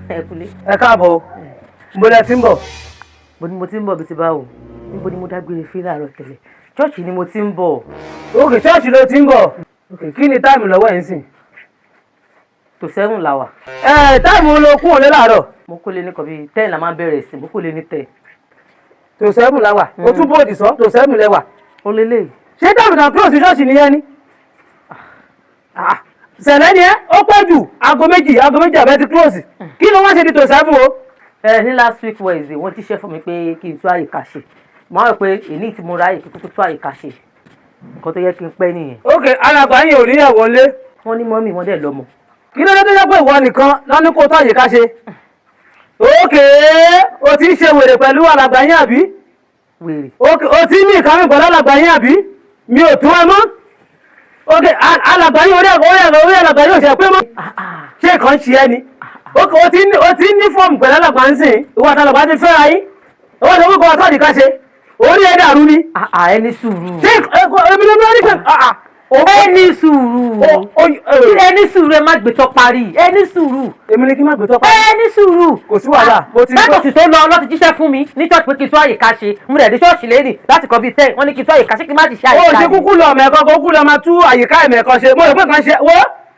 Ẹ kúlé. Ẹ káàbọ̀. Mo lẹ ti ń bọ̀. Bo ni mo ti ń bọ̀ bí ti báwo? Níbo ni mo dágbére fún láàárọ̀ tẹ́lẹ̀? Ṣọ́ọ̀ṣì ni mo ti ń bọ̀. Ok, ṣọ́ọ̀ṣì ló ti ń bọ̀. Ok, kí ni time lọ́wọ́ ẹ̀ ń sìn? To 7 la wà. Ẹ time ló kún òlé láàárọ̀. Mo kó lé ní kọ̀ bíi 10 la máa ń bẹ̀rẹ̀ sí, mo kó lé ní 10. To 7 la wà. O tún bóòdì sọ, to 7 lẹ wà. Ó lélẹ̀. Ṣé time náà close ṣọ́ọ̀ṣì nìyẹn ni? Sẹ̀lẹ̀ ni ẹ́, ó pẹ́ jù 2:00, 2:00 àbẹ́ ti close. Kí ló wá ṣe di to 7 o? Ẹ ní last week Wednesday, wọ́n ti ṣe fún mi pé kí n tún àyíká ṣe. Mo á rò pé èní tí mo ráyè kí kúkú tún àyíká ṣe. Nǹkan tó yẹ kí n pẹ́ nìyẹn. Ok, alàgbà yín ò níyàwó lé. Wọ́n ní mummy wọ́n dẹ̀ lọ́mọ. Kí ló dé tó jẹ́ pé ìwọ nìkan lọ ní kó tó àyíká ṣe? Ok, o ti ń ṣe wèrè pẹ̀lú alàgbà yín àbí? Wèrè. Ok, o ti ní ìkànnì pẹ̀lú alàgbà yín àbí? Mi ò tún ẹ mọ́. Ok, alàgbà yín orí alàgbà yín ò ṣe pé mọ́. Ṣé nǹkan ṣe ẹ ni? Ok, o ti ní fọ́ọ̀mù pẹ̀lú alàgbà ń sìn. Ìwọ àti alàgbà ti fẹ́ra yín. Owó tó kọ́ ọtọ́ àdìká ṣe. Orí ẹ dàrú ni. Ẹ ní sùúrù. Ṣé èmi ló ní pé Ẹ ní sùúrù. Ẹ ní sùúrù, ẹ má gbé tọ́ parí. Ẹ ní sùúrù. Èmi ni kí n má gbé tọ́ parí. Ẹ ní sùúrù. Kò sí wàhálà. Mo ti Látọ̀sí tó lọ lọ́ ti jíṣẹ́ fún mi ní ṣọ́ọ̀ṣì pé kí n tún àyíká ṣe. Mo rẹ̀ dé ṣọ́ọ̀ṣì lẹ́nìí láti kọ́ bíi 10. Wọ́n ní kí n tún àyíká ṣe kí n má ti ṣe àyíká. Ó ṣe kúkú lọ ọmọ ẹ̀kọ́ kúkú lọ máa tú àyíká ẹ̀mẹ̀kan ṣe. Mo rò pé kan ṣe wo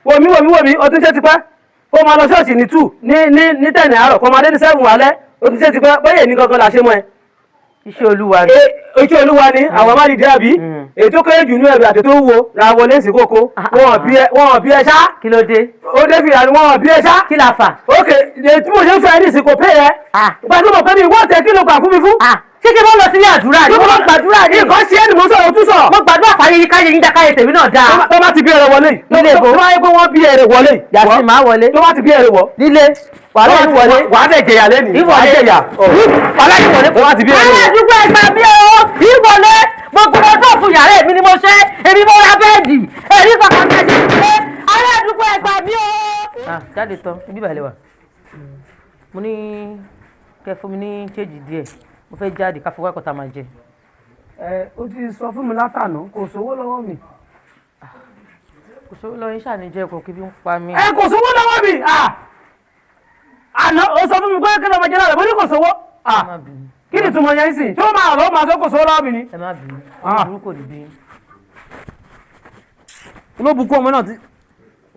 wò mí wò mí wò mí o tún ṣe tipẹ́. Ó máa lọ ṣọ́ọ̀ṣì ní 2 ní 10 àárọ̀ kó máa dé ní 7 alẹ́. O tún ṣe tipẹ́ bóyá èmi gangan là ṣe mọ́ ẹ. Iṣẹ́ Olúwa ni. Iṣẹ́ Olúwa ni àwọn máa dìde àbí? Ètò kéré jù ní ẹ̀rù àti tó wúwo ra wọlé sí kókó. Wọ́n bí ẹ ṣá. Kí ló dé? Ó dé fìlà ni wọ́n bí ẹ ṣá. Kí la fà? Ok, èyí tí mo ṣe ń fẹ́ ní ìsìnkú pé ẹ. Ìgbà tí mo pẹ́ mi wọ́n tẹ kí ló gbà fún mi fún? Ṣé kí wọ́n lọ sílé àdúrà ni? Mo gbàdúrà ni. Nǹkan ṣe é ni mo sọ̀rọ̀ o tún sọ̀rọ̀. Mo gbàdúrà fàyè yín káyé yín dákáyé tèmi náà dáa. Tó bá ti bí ẹrẹ wọlé yìí. Nílé ibo. Tó bá yẹ pé wọ́n bí ẹrẹ wọlé yìí. Yàtí máa wọlé. Tó bá ti bí ẹrẹ wọ. Nílé. Wàhálà yìí wọlé. Wàá dẹ̀ jẹ̀yà lẹ́nìí. Ìwọlé. Wàá jẹ̀yà. Wàhálà yìí wọlé. Tó bá ti bí ẹrẹ wọ. Ará àdúgbò ẹgbà mi o. Ìwọlé. Gbogbo ọjọ́ fún yàrá èmi ni mo ṣe. Èmi mo ra bẹ́ẹ̀dì. Èmi kankan ní ẹ̀jẹ̀ ṣe. Ará àdúgbò ẹgbà mi o. Jáde tán, ibi ìbàlẹ̀ wà. Mo ní kẹ́ fún mi ní chéèjì díẹ̀. Mo fẹ́ jáde ká fọwọ́ ẹ̀kọ́ tá a máa jẹ. Ẹ o ti sọ fún mi látàná, kò sówó lọ́wọ́ mi. Kò sówó lọ́wọ́ yín ṣàní jẹ́ kò kí bí ń pa mí. Ẹ kò sówó lọ́wọ́ mi. Àná o sọ fún mi pé kí ló máa jẹ lára, mo ní kò sówó. Ẹ má bínú. Kí ni ìtumọ̀ yẹn sì? Ṣé ó máa lọ́ máa sọ kò sówó lọ́wọ́ mi ni? Ẹ má bínú. Burúkú kò ní bí. Olóbùkún ọmọ náà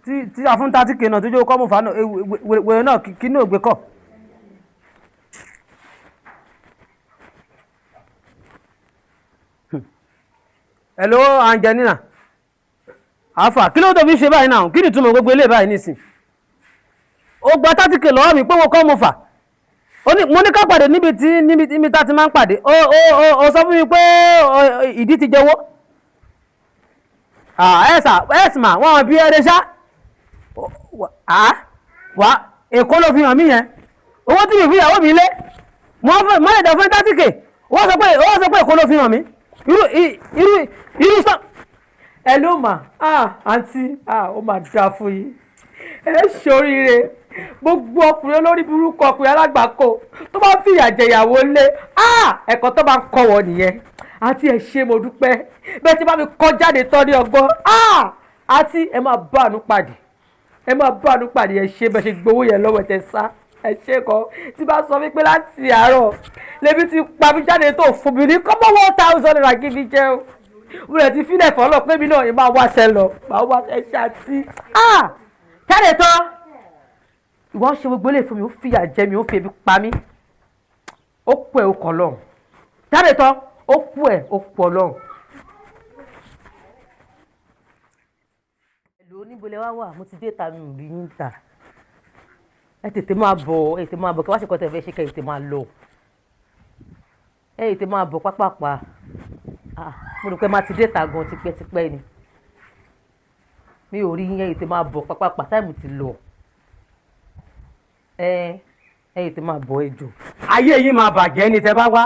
tí afúntà tí kè náà tó jẹ́ kọ́ mọ̀ fà náà wèrè náà kí ní ògbé kọ̀. Hello Angelina. Àfà kí ló tó fi ṣe báyìí náà? Kí ni ìtumọ̀ gbogbo ilé báyìí nísìn? Ó gba 30k lọ́wọ́ mi pé mo kọ́ mo fà. Mo ní ká pàdé níbi tí níbi tá ti máa ń pàdé. Ó sọ fún mi pé ìdí ti jẹ́wọ́. Ẹ sà ẹ sì mà wọ́n bí ẹrẹ ṣá. Wà Èkó ló fi hàn mí yẹn. Owó tí mi fi ìyàwó mi lé. Mo lè dà fún 30k. Wọ́n sọ pé Èkó ló fi hàn mí. Irú sọ. Hello ma, àǹtí, ó máa dáa fún yín. Ẹ ṣoríire. Gbogbo ọkùnrin olórí burúkú ọkùnrin alágbàkó tó bá fìyà jẹ ìyàwó lé, ẹ̀kọ́ tó bá ń kọ́ wọ nìyẹn. Àǹtí ẹ ṣé mo dúpẹ́. Bẹ́ẹ̀ tí bá mi kọ́ jáde tán ní ọgbọ́n. Àǹtí ẹ máa bá àánú pàdé. Ẹ máa bá àánú pàdé, ẹ ṣé bẹ́ẹ̀ ṣe gbowó yẹn lọ́wọ́ ẹ tẹ sá. Ẹ ṣé kan tí bá sọ wípé láti àárọ̀ lèmi ti pa mi jáde tó fún mi ní kọ́mọ́ 1,000 naira kí mi jẹun. Mo rẹ̀ ti fílẹ̀ fọlọ́ pé mi náà máa wáṣẹ lọ, máa wáṣẹ ṣáàtì. Jáde tán. Ìwọ ń ṣe gbogbo eléyìí fún mi, ó fìyà jẹ mi, ó fi ebi pa mí. Ó kú ẹ̀ ó kọ̀ lọ́hùn. Jáde tán, ó kú ẹ̀ ó kọ̀ lọ́hùn. Hello, níbo lẹ wá wà? Mo ti dé ìta mi ò rí yín ta. Ẹ tètè máa bọ̀, ẹ tètè máa bọ̀, kí wá ṣe kọ́ tẹ̀ fẹ́ ṣe kẹ́ ẹ tètè máa lọ. Ẹ tètè máa bọ̀ pápápá. Mo rò pé máa ti dé ìta gan tipẹ́tipẹ́ ni. Mi ò rí yín, ẹ tètè máa bọ̀ pápápá, táìmù ti lọ. Ẹ tètè máa bọ̀ ẹ jọ̀ọ́. Ayé yìí máa bàjẹ́ ni tẹ́ bá wá.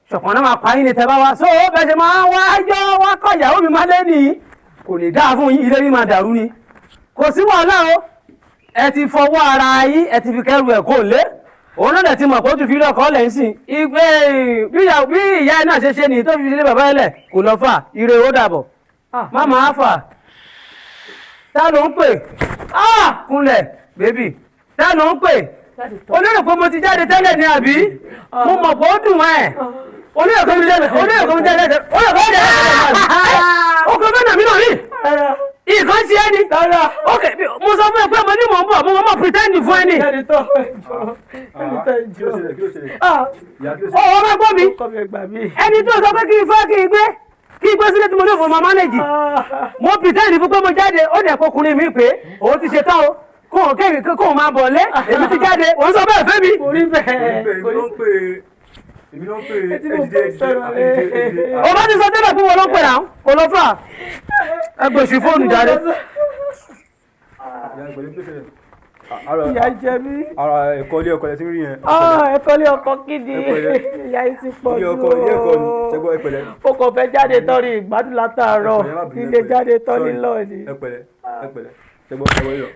Ṣọ̀pọ̀nà máa pa yín ni tẹ́ bá wá. So bẹ́ẹ̀ ṣe máa wá yọ wá kọ́ ìyàwó mi máa lé nìyí. Kò lè dáa fún yín, ilé yín máa dàrú ni. Kò sí wàhálà o. Ẹ ti fọwọ́ ara yín, ẹ ti fi kẹ́rù ẹ̀ kó lé. Òun náà dẹ̀ ti mọ̀ pé ó ti fi ilé ọkọ lẹ̀ ń sìn. Ìgbé bí ìyá ẹ náà ṣe ṣe nìyí tó fi ilé bàbá ẹ lẹ̀ kò lọ fà. Ire ó dàbọ̀. Má máa fà. Tá ló ń pè? Kúnlẹ̀ bébì. Tá ló ń pè? Olérò pé mo ti jáde tẹ́lẹ̀ ní àbí? Mo mọ̀ pé ó dùn ẹ̀. Olérò pé mo ti jáde, olérò pé mo ti jáde, olérò pé mo ti jáde. Ọkọ̀ fẹ́ nà mí náà rí. Ìkan ṣe é ni. Ok, mo sọ fún ẹ pé mo ní mò ń bọ̀, mo mọ̀ pretend fún ẹ ni. Jáde tán, ẹjọ́. Jáde tán, Kí ló ẹjọ́. ṣẹlẹ̀? Kí ló ṣẹlẹ̀? Ah, Ìyá, kí ló ṣẹlẹ̀? Ọ̀wọ́ bá gbọ́ mi. ọkọ mi, ẹ gbà mí. Ẹni tó sọ pé kí n fẹ́ kí n gbé sílé tí mo ní òfò máa manage. Mo pretend fún pé mo jáde, ó dẹ̀ kọkùnrin mi pé òun ti ṣe tán o. Kóun kéwì kóun máa bọ̀ lé, èmi ti jáde, òun sọ bẹ́ẹ̀ fẹ́ mi. Kò rí bẹ́ẹ̀. Èmi Kò rí ló ń pè é, èmi ló ń pè é. Etí mo Ẹ dìde, ẹ dìde, sọ̀rọ̀ ẹ dìde, ẹ dìde. O bá ti sọ tẹ́lẹ̀ fún wọn ló pè náà, kò lọ fà. Ẹ gbèsè fóònù jáde. Ìyá, ìpẹ̀lẹ́, kí ló ṣẹlẹ̀? Ara Ìyá jẹ mí. ara ẹ̀kọ́ ilé ọkọ ẹ̀ tí ń rí yẹn. Ah, ẹ̀kọ́ ilé ọkọ kí ni? Ẹ pẹ̀lẹ́. Ìyá yìí ti pọ̀ Ilé jù. ọkọ, ilé ẹ̀kọ́ ni. Ṣẹ́gbọ́, ẹ pẹ̀lẹ́. Mo kàn fẹ́ jáde tán ní ìgbádùn látàárọ̀. Ẹ pẹ̀lẹ́, má bínú, ẹ Ilé pẹ̀lẹ́. jáde tán Sorry. nílọ ni. Ẹ pẹ̀lẹ́, ẹ pẹ̀lẹ́. Ṣẹ́gbọ́, ẹ wọlé lọ.